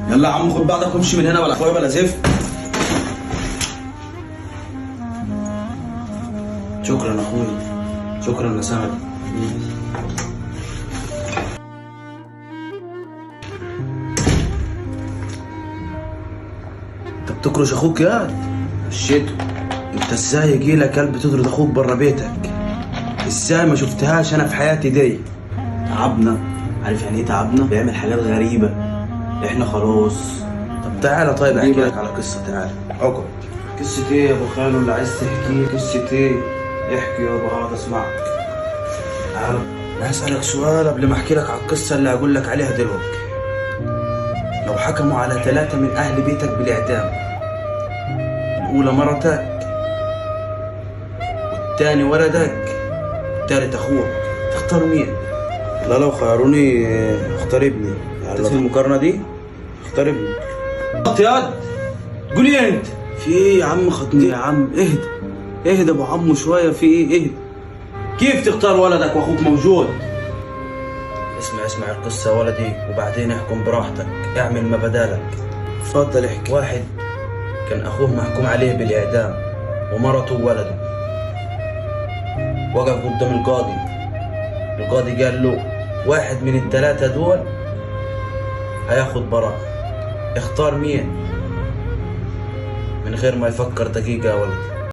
يلا يا عم خد بعضك وامشي من هنا، ولا اخويا بلا زفت. شكرا اخويا، شكرا يا سعد. انت بتكرش اخوك يا مشيته؟ انت ازاي يجيلك قلب تطرد اخوك بره بيتك؟ ازاي ما شفتهاش انا في حياتي دي؟ تعبنا، عارف يعني ايه تعبنا؟ بيعمل حاجات غريبة، احنا خلاص. طب تعالى، طيب احكي لك على قصة، تعالى اقعد. قصة ايه يا ابو خالو اللي عايز تحكيه؟ قصة ايه؟ احكي يابا، هقعد اسمعك. تعالى انا هسألك سؤال قبل ما احكي لك على القصة اللي هقول لك عليها دلوقتي. لو حكموا على 3 من اهل بيتك بالاعدام، الاولى مرتك، والتاني ولدك، والتالت اخوك، تختار مين؟ لا لو خيروني اختار ابني. يعني في المقارنة دي اختار ابني. ياد قول ايه انت؟ في ايه يا عم خطني يا عم؟ اهدى اهدى ابو عمو شوية، في ايه؟ اهدى. كيف تختار ولدك واخوك موجود؟ اسمع اسمع القصة يا ولدي وبعدين احكم براحتك، اعمل ما بدالك. اتفضل احكي. واحد كان اخوه محكوم عليه بالاعدام ومرته وولده. وقف قدام القاضي، القاضي قال له واحد من الثلاثة دول هياخد براءة، اختار مين؟ من غير ما يفكر دقيقة يا ولدي.